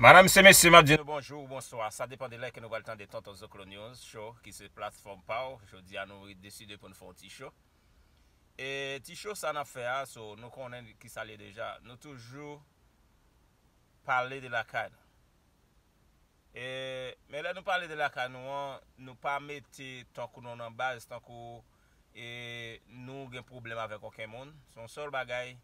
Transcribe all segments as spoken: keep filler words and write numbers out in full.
Madanm, se mesye, m ap di nou bonjou ou bonswa. Sa depann de lè ke nou pral tande Tonton Zoklo News Show, ki se platfòm pa w. Jodi a, nou deside pou n fè yon ti show. E ti show sa n ap fè a, so, nou konnen ki sa l ye deja. Nou toujou pale de lakay nou. E, men lè nou pale de lakay nou an, nou pa mete tankou nou nan baz, tankou, e, nou gen pwoblèm avèk okenn moun. Se yon sèl bagay,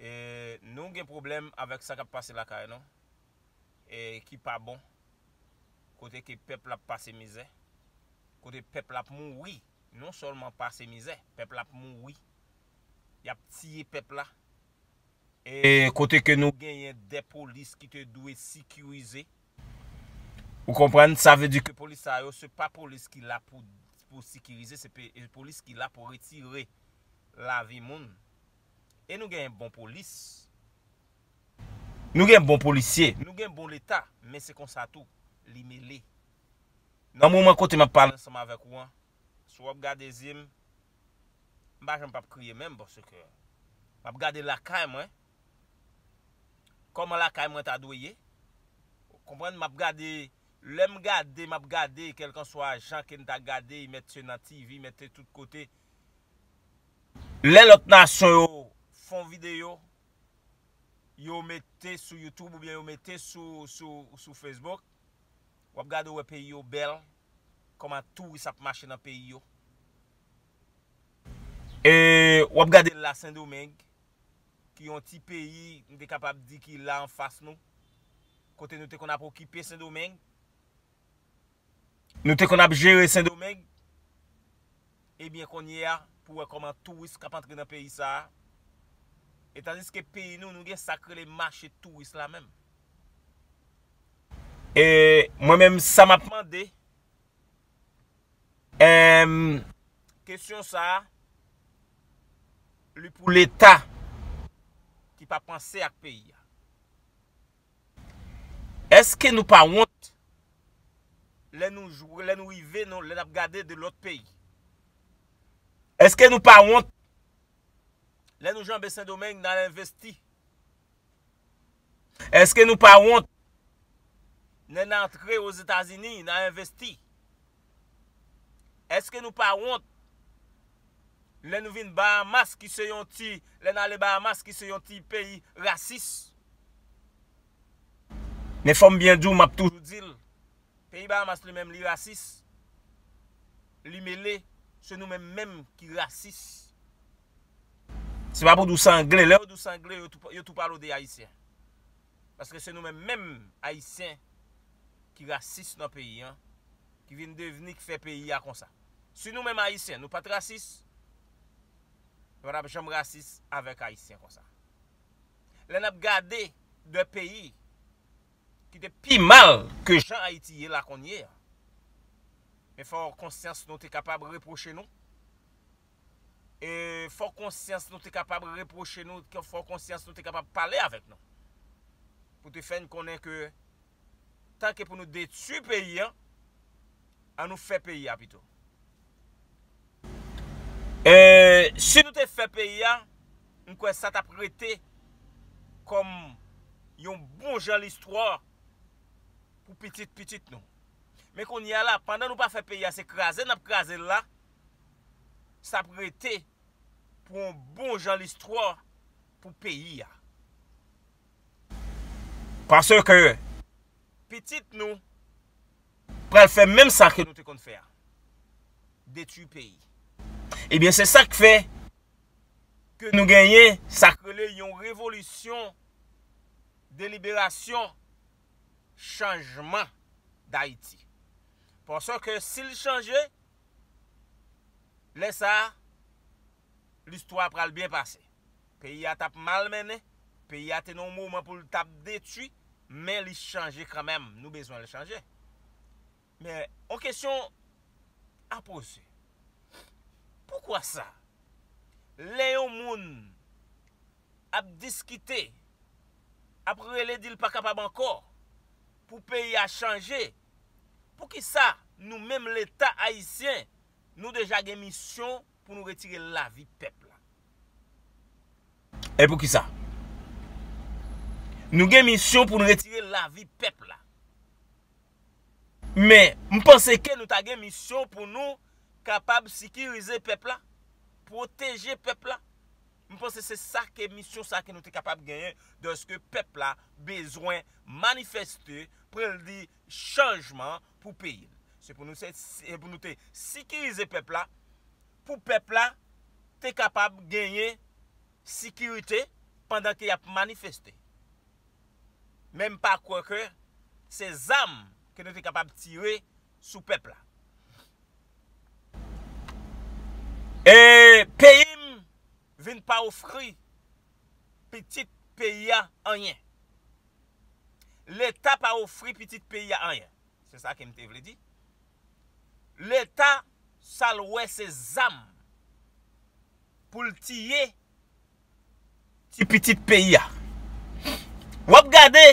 e, nou gen pwoblèm avèk sa k ap pase lakay nou, e, ki pa bon. Kote ke pèp la ap pase mizè, kote pèp la ap mouri, non sèlman pase mizè, pèp la ap mouri, y ap tiye pèp la. E kote ke nou genyen de polis ki te dwe sekirize. Ou konprann? Sa vle di ke polis sa yo, se pa polis ki la pou, pou sekirize, se pe-, e polis ki la pou retire lavi moun. E nou genyen bon polis. Nou gen bon polisye, nou gen bon leta, men se konsa tou, li mele. Nan moman kote m ap pale ansanm avèk ou an, si w ap gade zye m, m pa janm p ap kriye menm, paske m ap gade lakay mwen, kòman lakay mwen ta dwe ye. Ou konprann? M ap gade, lè m gade, m ap gade, kèlkanswa jan ke n ta gade, y mete nan T V, y mete tout kote. Lè lòt nasyon yo fè yon videyo, yo mete sou YouTube oubyen yo mete sou, sou, sou Facebook, w ap gade w wè peyi yo bèl, kòman touris ap mache nan peyi yo. E w ap gade la Sendomeng, ki yon ti peyi, m te kapab di ki la anfas nou, kote nou te konn ap okipe Sendomeng, nou te konn ap jere Sendomeng, ebyen kounye a, pou wè kòman touris k ap antre nan peyi sa a. E tandiske peyi nou, nou gen sa k rele mache touris la menm. E mwen menm, sa m ap mande, em, kesyon sa a, li pou Leta ki pa panse ak peyi a. Èske nou pa wont lè nou jwe, lè nou rive, nou, lè n ap gade de lòt peyi? Èske nou pa wont lè nou janbe Sendomeng, n al envesti? Èske nou pa wont lè n antre Ozetazini, n al envesti? Èske nou pa wont lè nou vin Bahamas, ki se yon ti, lè n ale Bahamas, ki se yon ti peyi rasis? Men fò m byen di w, m ap toujou di l, peyi Bahamas li menm li rasis, li mele, se nou menm menm ki rasis. Se pa pou di w se angle, lè yo di w se angle, yo tou, yo tou pale w de ayisyen. Paske se nou menm menm ayisyen ki rasis nan peyi an, ki vin devni, ki fè peyi a konsa. Si nou menm ayisyen, nou pa t rasis, nou pa t ap janm rasis avèk ayisyen konsa. Lè n ap gade de peyi ki te pi mal ke jan Ayiti ye la kounye a, men fò konsyans nou te kapab repwoche nou. E fò konsyans nou te kapab repwoche nou, fò konsyans nou te kapab pale avèk nou. Pou te fè n konnen ke, tanke pou nou detwi peyi an, an nou fè peyi a pito. E si nou te fè peyi a, m kwè sa t ap rete kòm yon bon jan listwa pou pitit pitit nou. Men kounye a la, pandan nou pa fè peyi a, se kraze n ap kraze l la, sa ap rete pou yon bon jan listwa pou peyi a. Paske pitit nou pral fè menm sa ke nou te konn fè a. Detwi peyi. Ebyen, se sa k fè ke nou genyen sa k rele yon revolisyon de liberasyon, chanjman Dayiti. Paske si l chanje, lè sa a, listwa pral byen pase. Peyi a t ap mal mennen, peyi a te nan yon moman pou l t ap detwi, men li chanje kanmenm. Nou bezwen l chanje. Men, yon kesyon a poze. Poukwa sa? Lè yon moun ap diskite, ap rele di l pa kapab ankò, pou peyi a chanje, poukisa nou menm Leta ayisyen, nou deja gen misyon pou nou retire lavi pèp la? E poukisa? Nou gen misyon pou n retire lavi pèp la. Men, m panse ke nou ta gen misyon pou nou kapab sikirize pèp la, pwoteje pèp la. M panse se sa ke misyon sa ke nou te kapab genyen, dèske pèp la bezwen manifeste, pou l di chanjman pou peyi l. Se pou nou, se, se pou nou te sikirize pèp la, pou pèp la te kapab genyen sikirite pandan ke y ap manifeste. Men m pa kwè ke se zam ke nou te kapab tire sou pèp la. E peyi m vin pa ofri pitit peyi a anyen. Leta pa ofri pitit peyi a anyen. Se sa ke m te vle di. Leta, sa l wè se zam pou l tiye ti pitit peyi a. W ap gade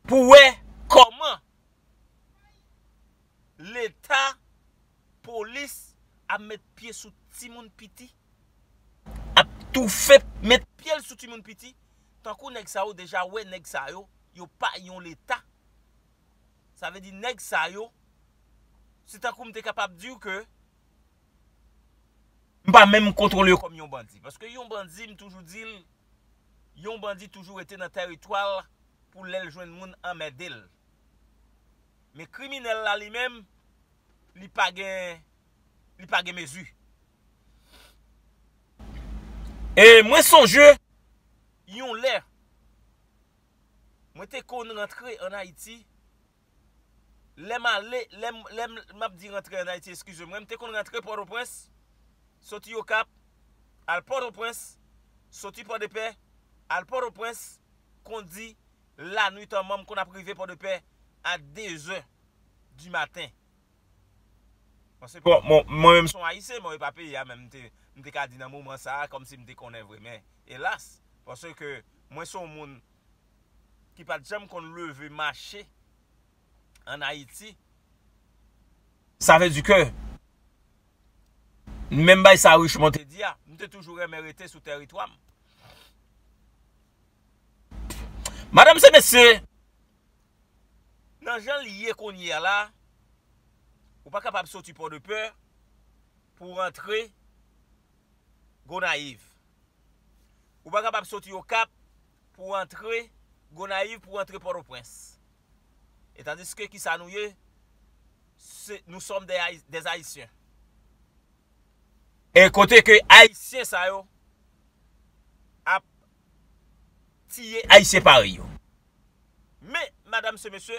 pou wè kòman Leta, polis ap met pye sou timoun piti, ap toufe, met pye l sou timoun piti. Tankou nèg sa yo deja wè nèg sa yo, yo pa yon Leta. Sa vle di nèg sa yo, se tankou m te kapab di w ke m pa menm kontwole yo kòm yon bandi. Paske yon bandi, m toujou di l, yon bandi toujou rete nan tèritwa l pou lè l jwenn moun anmède l. Men kriminèl la li menm, li pa gen, li pa gen mezi. E mwen sonje, yon lè, mwen te konn rantre ann Ayiti, lè m ale, lè m, lè m, m ap di rantre ann Ayiti, eskize mwen, m te konn rantre Pòtoprens, soti Okap, al Pòtoprens, soti Pòdepè, al Pòtoprens, kondi, lannuit an, m konn ap rive Pòdepè a de zè di maten. Bon, se bon, mwen, mwen menm se yon Ayisyen, mwen pa peyi a, men m te, m te ka di nan moman sa a, kòmsi m te konnen vre, men elas, paske mwen se yon moun ki pa t janm konn leve mache ann Ayiti. Sa vle di ke, menm bay sa Richemond te di a, m te toujou renmen rete sou tèritwa m. Madanm e mesye, nan jan l ye kounye a la, ou pa kapab soti Pòdepè pou w rantre Gonayiv. Ou pa kapab soti Okap pou w antre Gonayiv, pou w antre Pòtoprens. E tandiske kisa nou ye? Se, nous sommes des Haï-, des Haïtiens. E kote ke Ayisyen sa yo ap tiye Ayisyen parèy yo. Men, madanm e mesye,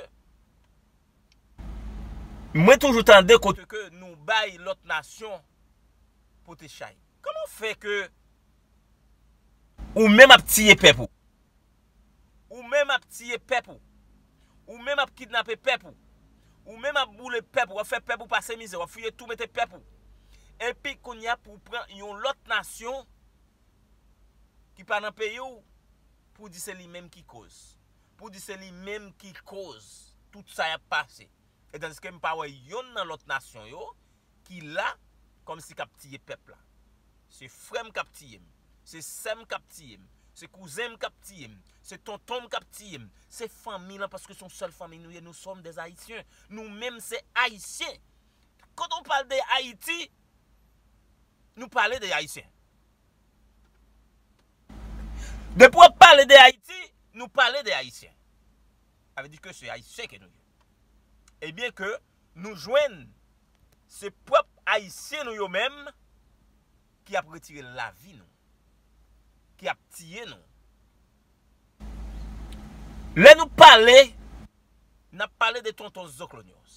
mwen toujou tande kote ke nou bay lòt nasyon pote chay. Kòman fè ke ou menm ap tiye pèp ou? Ou menm ap tiye pèp ou. Ou menm ap kidnape pèp ou. Ou menm ap boule pèp ou, w ap fè pèp ou pase mizè, w ap fouye tou mete pèp ou. Epi kounye a pou w pran yon lòt nasyon ki pa nan peyi w, pou w di se li menm ki koz. Pou w di se li menm ki koz tout sa y ap pase. E tandiske m pa wè yonn nan lòt nasyon yo ki la kòmsi k ap tiye pèp la. Se frè m k ap tiye m. Se sè m k ap tiye m. Se kouzen m k ap tiye m. Se tonton m k ap tiye m. Se fanmi lan, paske se yon sèl fanmi nou ye. Nous sommes des Haïtiens. Nou menm se Ayisyen. Quand on parle de Haïti, nou pale de Ayisyen. Depi w ap pale de Ayiti, nou pale de Ayisyen. Sa vle di ke se Ayisyen ke nou ye. Ebyen ke nou jwenn se pwòp Ayisyen nou yo menm ki ap retire lavi nou, ki ap tiye nou. Lè nou pale, n ap pale de tonton Zoklonyos.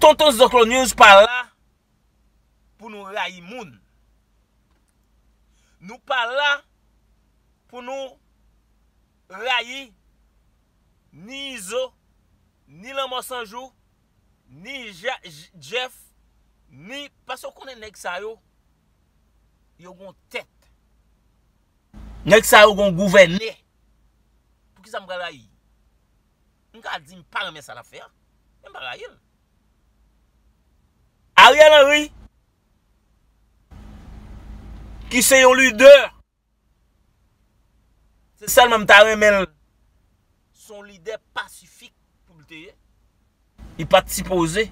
Tonton Zoklonyos pa la pou nou rayi moun. Nou pa la pou nou rayi ni Izo, ni Lanmò San Jou, ni Ja-, J-, Jeff, ni, paske w konnen nèg sa yo, yo gon tèt. Nèg sa yo gon gouvènè. Poukisa m pral rayi? M ka di m pa renmen sa l ap fè a, men m pa rayi l. Ariel Henry, ki se yon lidè Se sèlman m ta renmen l se yon lidè pasifik pou l te ye. Li pa t sipoze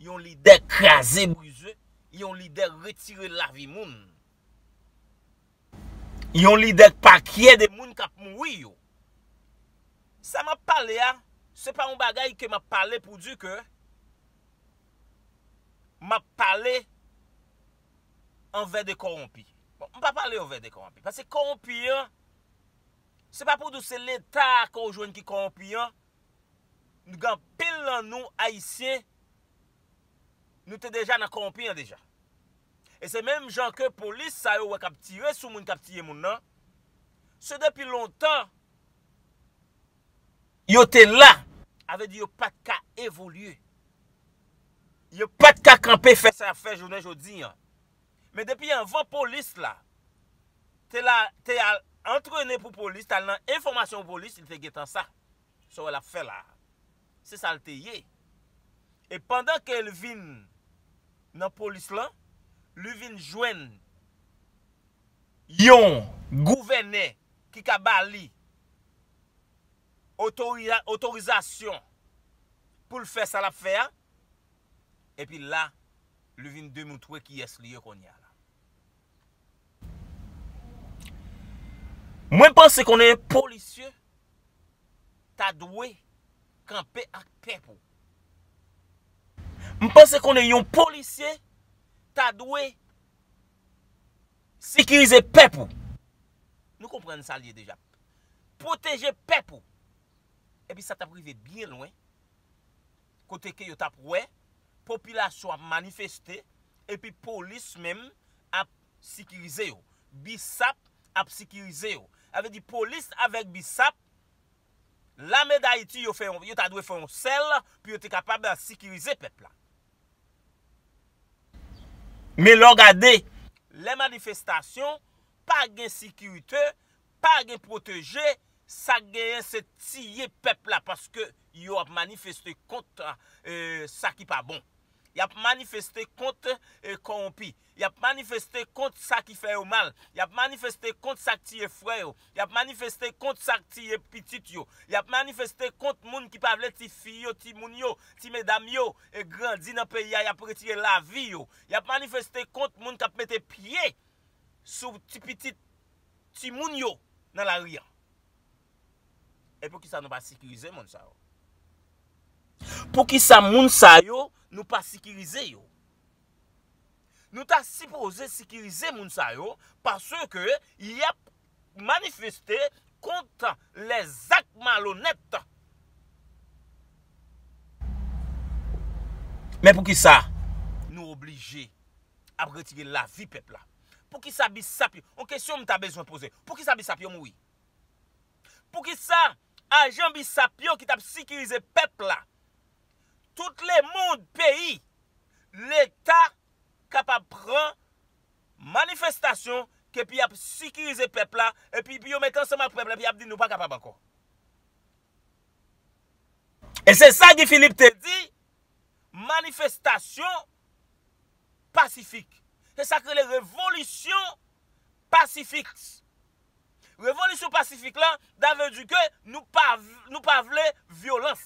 yon lidè kraze brize, yon lidè retire lavi moun, yon lidè k pa kyè de moun k ap mouri yo. Sa m ap pale a, se pa yon bagay ke m ap pale pou di ke m ap pale anvè de kòwonpi. Bon, m pa pale anvè de kòwonpi. Paske kòwonpi an, se pa pou di w se Leta ke w jwenn ki kòwonpi an. Gen anpil nan nou, Ayisyen, nou te deja nan kòwonpi an deja. E se menm jan ke polis sa yo wè k ap tire sou moun k ap tiye moun nan, se depi lontan yo te la, sa vle di yo pa t ka evolye. Yo pa t ka kanpe fè sa y ap fè jounen jodi an. Men depi anvan polis la te la, te al antrene pou polis, t al nan enfòmasyon pou polis, li te gentan sa. Sa w wè l ap fè la a. Se sa l te ye. E pandan ke l vin nan polis lan, li vin jwenn yon gouvènè ki ka ba li otori-, otorizasyon pou l fè sa l ap fè a. Epi la, li vin demoutre kiyès li ye kounye a la. Mwen panse konnen polisye ta dwe kanpe ak pèp ou. M panse konnen yon polisye ta dwe sekirize pèp ou. Nou konprann sa l ye deja. Pwoteje pèp ou. Epi sa t ap rive byen lwen. Kote ke yo t ap wè popilasyon ap manifeste, epi polis menm ap sekirize yo. Bisap ap sekirize yo. Sa vle di polis avèk bisap, Lame Dayiti yo fè yon, yo ta dwe fè yon sèl pou yo te kapab sekirize pèp la. Men lè w gade, lè manifestasyon, pa gen sekirite, pa gen pwoteje, sa k genyen se tiye pèp la paske yo ap manifeste kont, eh, sa ki pa bon. Y ap manifeste kont, eh, kòwonpi. Y ap manifeste kont sa ki fè yo mal. Y ap manifeste kont sa k tiye frè yo. Y ap manifeste kont sa k tiye pitit yo. Y ap manifeste kont moun ki pa vle ti fi yo, ti moun yo, ti medam yo, e grandi nan peyi a, y ap retire lavi yo. Y ap manifeste kont moun k ap mete pye sou ti pitit timoun yo nan lari a. E poukisa nou pa sekirize moun sa yo? Poukisa moun sa yo, nou pa sekirize yo? Nou ta sipoze sekirize moun sa yo, paske y ap manifeste kont lèzak malonèt. Men poukisa nou oblije ap retire lavi pèp la? Poukisa bisap yo? Yon kesyon m ta bezwen poze. Poukisa bisap yo mouri? Poukisa ajan bisap yo ki t ap sekirize pèp la, tout lemonn peyi, Leta kapab pran manifestasyon ke pou y ap sekirize pèp la, epi pou yo mete ansanm ak pèp la, epi y ap di nou pa kapab ankò? E se sa Guy Philippe te di, manifestasyon pasifik. Se sa k rele revolisyon pasifik. Revolisyon pasifik la, sa vle di ke nou pa, nou pa vle vyolans.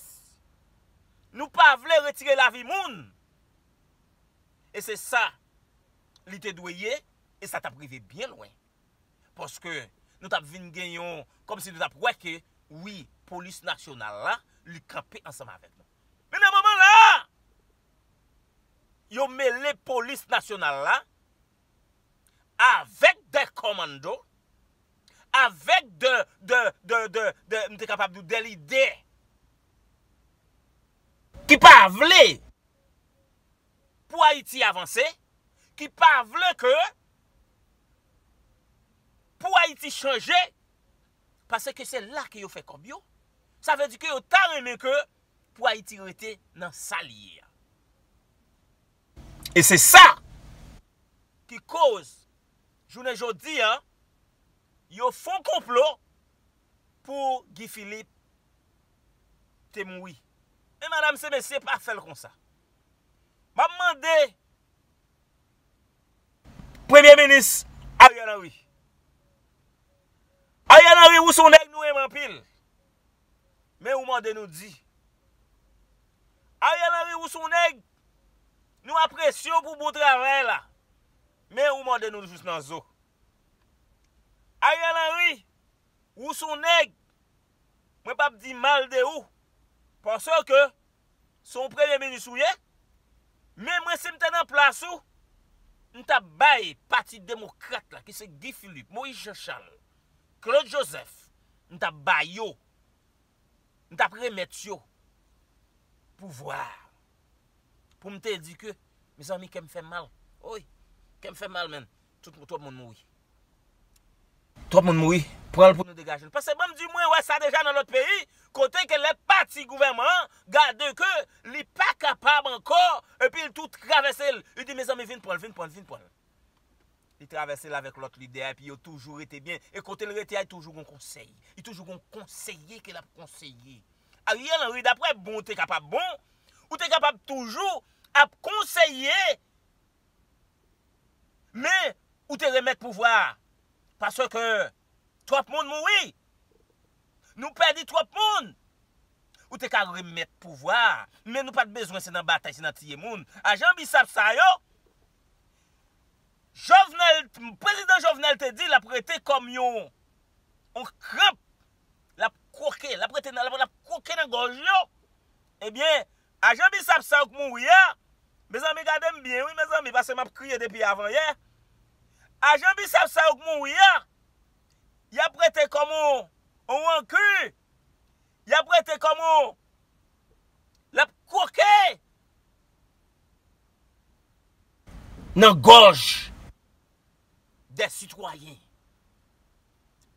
Nou pa vle retire lavi moun. E se sa li te dwe ye, e sa t ap rive byen lwen. Paske nou t ap vin gen yon, kòmsi nou t ap wè ke, wi, polis nasyonal la, li kanpe ansanm avèk nou. Men nan moman la, yo mele polis nasyonal la avèk de kòmando, avèk de, de, de, de, de, m te kapab di w, de lidè ki pa vle pou Ayiti avanse, ki pa vle ke pou Ayiti chanje, paske se la ke yo fè kòb yo. Sa vle di ke yo ta renmen ke pou Ayiti rete nan sa li ye a. E se sa ki koz, jounen jodi a, yo fè yon konplo pou Guy Philippe te mouri. Men medam e mesye, pa fè l konsa. M ap mande Premye Minis Ariel Henry. Ariel Henry, ou se yon nèg nou renmen anpil. Men ou mande nou di. Ariel Henry, ou se yon nèg nou apresye w pou bon travay la. Men ou mande nou jis nan zo. Ariel Henry, ou se yon nèg, mwen p ap di mal de ou. Paske se yon premye minis ou ye. Men mwen, si m te nan plas ou, m t ap bay Pati Demokrat la, ki se Guy Philippe, Moïse Jean Charles, Claude Joseph, m t ap ba yo, m t ap remèt yo pouvwa a. Pou m te di ke, mezanmi, kè m fè m mal. Wi, kè m fè m mal, men. Tout, twòp moun mouri. Twòp moun mouri. Pran l pou nou degaje nou. Paske ban m di, mwen wè sa deja nan lòt peyi, kote ke lè pati gouvènman an gade ke li pa kapab ankò, epi l tou travèse l. Li di, mezanmi, vin pran l, vin pran l, vin pran l. Li travèse l avèk lòt lidè a, epi yo toujou rete byen. E kote l rete a, li toujou gon konsèy. Li toujou gon konseye ke l ap konseye. Ariel Henry, daprè bon, ou te kapab bon, ou te kapab toujou ap konseye, men ou te remèt pouvwa a. Paske twòp moun mouri. Nou pèdi twòp moun. Ou te ka remèt pouvwa a, men nou pa t bezwen se nan batay, se nan tiye moun. Ajan bisap sa yo, Jovenel, prezidan Jovenel te di l ap rete kòm yon, yon kranp, l ap kwoke, l ap rete nan, l ap, l ap kwoke nan gòj yo. Ebyen, ajan bisap sa yo k mouri a, mezanmi, gade m byen, wi, mezanmi, paske m ap kriye depi avanyè. Ajan bisap sa yo k mouri a, y ap rete kòm yon, yon anki, y ap rete kòm yon, l ap kwoke nan gòj dè sitwayen.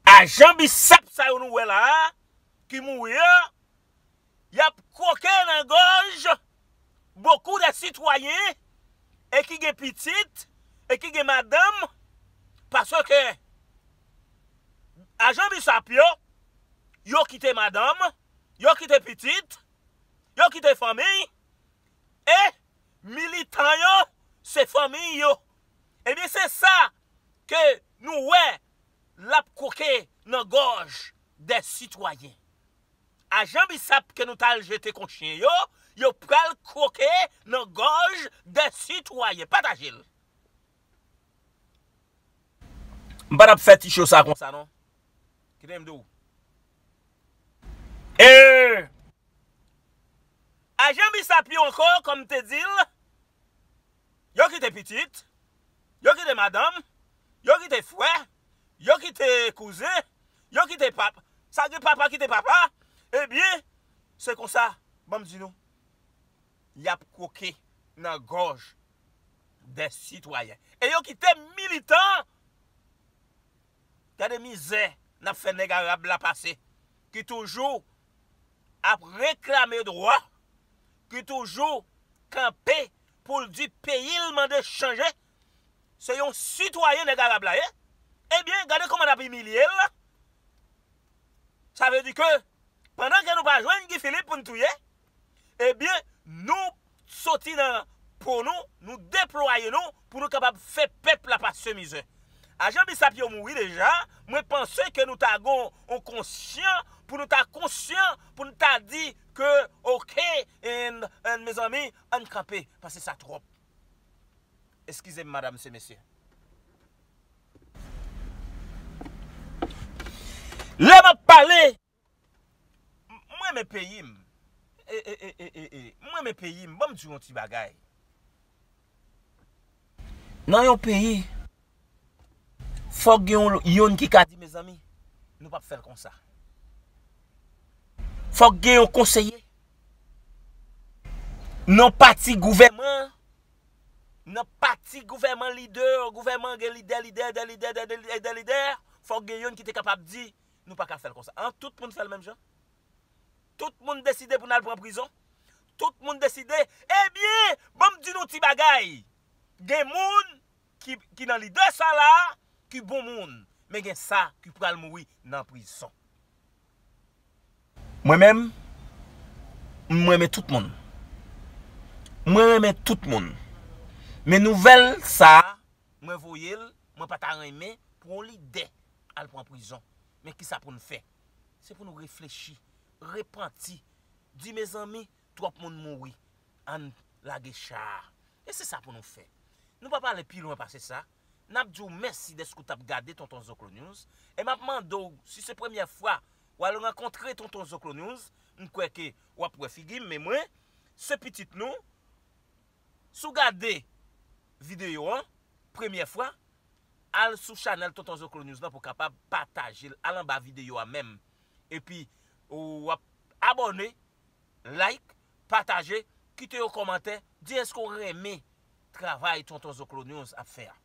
Ajan bisap sa yo nou wè la a, ki mouri a, y ap kwoke nan gòj bokou dè sitwayen e ki gen pitit, e ki gen madanm, paske ajan bisap yo, yo kite madanm, yo kite pitit, yo kite fanmi, e militan yo, se fanmi yo. Ebyen, se sa ke nou wè l ap kwoke nan gòj dè sitwayen. Ajan bisap ke nou t al jete kon chen yo, yo pral kwoke nan gòj dè sitwayen. Pataje l. M pa t ap fè ti cho sa konsa, non. Kite m di w. E ajan bisap yo ankò, kòm m te di l, yo kite pitit, yo kite madanm, yo kite frè, yo kite kouzen, yo kite pap-, sa gen papa kite papa, ebyen, se konsa, ban m di nou, y ap kwoke nan gòj dè sitwayen. E yo kite militan. Gade mizè n ap fè nèg arab la pase, ki toujou ap reklame dwa, ki toujou kanpe pou l di peyi l mande chanje. Se yon sitwayen nèg arab la ye. Ebyen, gade kòman n ap imilye l. Sa vle di ke pandan ke nou pa jwenn Guy Philippe pou n touye, ebyen, nou soti nan po nou, nou deplwaye nou pou nou kapab fè pèp la pase mizè. Ajan bisap yo mouri deja, mwen panse ke nou ta gon yon konsyan, pou nou ta konsyan, pou nou ta di ke, oke, and, and, mezanmi, ann kanpe, paske sa twòp. Eskize m, madam, se mesye. Lè m ap pale, m-, mwen renmen peyi m. E, e, e, e, e, e. Mwen renmen peyi m. Ban m di w yon ti bagay. Nan yon peyi, fòk gen yon, yonn ki ka di, mezanmi, nou p ap fè l konsa. Fòk gen yon konseye. Nan pati gouvènman, nan pati gouvènman, lidè, gouvènman gen lidè, lidè, dè lidè, dè, dè, dè lidè, fòk gen yonn ki te kapab di, nou pa ka fè l konsa. An, tout moun fè l menm jan. Tout moun deside pou n al pran prizon. Tout moun deside. Ebyen, ban m di nou ti bagay. Gen moun ki, ki nan lidè sa la, ki bon moun. Men gen sa ki pral mouri nan prizon. Mwen menm, m renmen tout moun. Mwen renmen tout moun. Men nouvèl sa, mwen voye l, mwen pa ta renmen pou yon lidè al pran prizon. Men kisa pou n fè? Se pou nou reflechi, repanti, di mezanmi, twòp moun mouri, ann lage cha a. E se sa pou nou fè. Nou pa pale pi lwen pase sa. N ap di w mèsi dèske w t ap gade Tonton Zoklo News. E m ap mande w, si se premyè fwa w al rankontre Tonton Zoklo News, m kwè ke w ap wè figi m, men mwen, se pitit nou. Si w gade videyo an, premyè fwa, al sou chanèl Tonton Zoklo News lan pou w kapab pataje l. Al anba videyo a menm. Epi, w ap abòne, like, pataje, kite yon kòmantè, di èske w renmen travay Tonton Zoklo News ap fè a.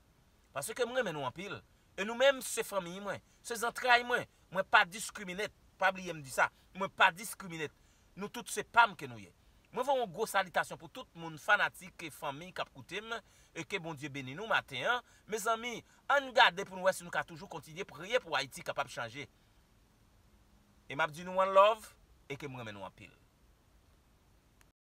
Paske m renmen nou anpil. E nou menm, se fanmiy mwen, se zantray mwen. Mwen pa diskrimine. Pa bliye m di sa. Mwen pa diskrimine. Nou tout se pa m ke nou ye. Mwen voye yon gwo salitasyon pou tout moun fanatik e fanmiy k ap koute m. E ke Bondye beni nou maten an. Mezanmi, ann gade pou n wè si nou ka toujou kontinye priye pou Ayiti kapab chanje. E m ap di nou one love e ke m renmen nou anpil.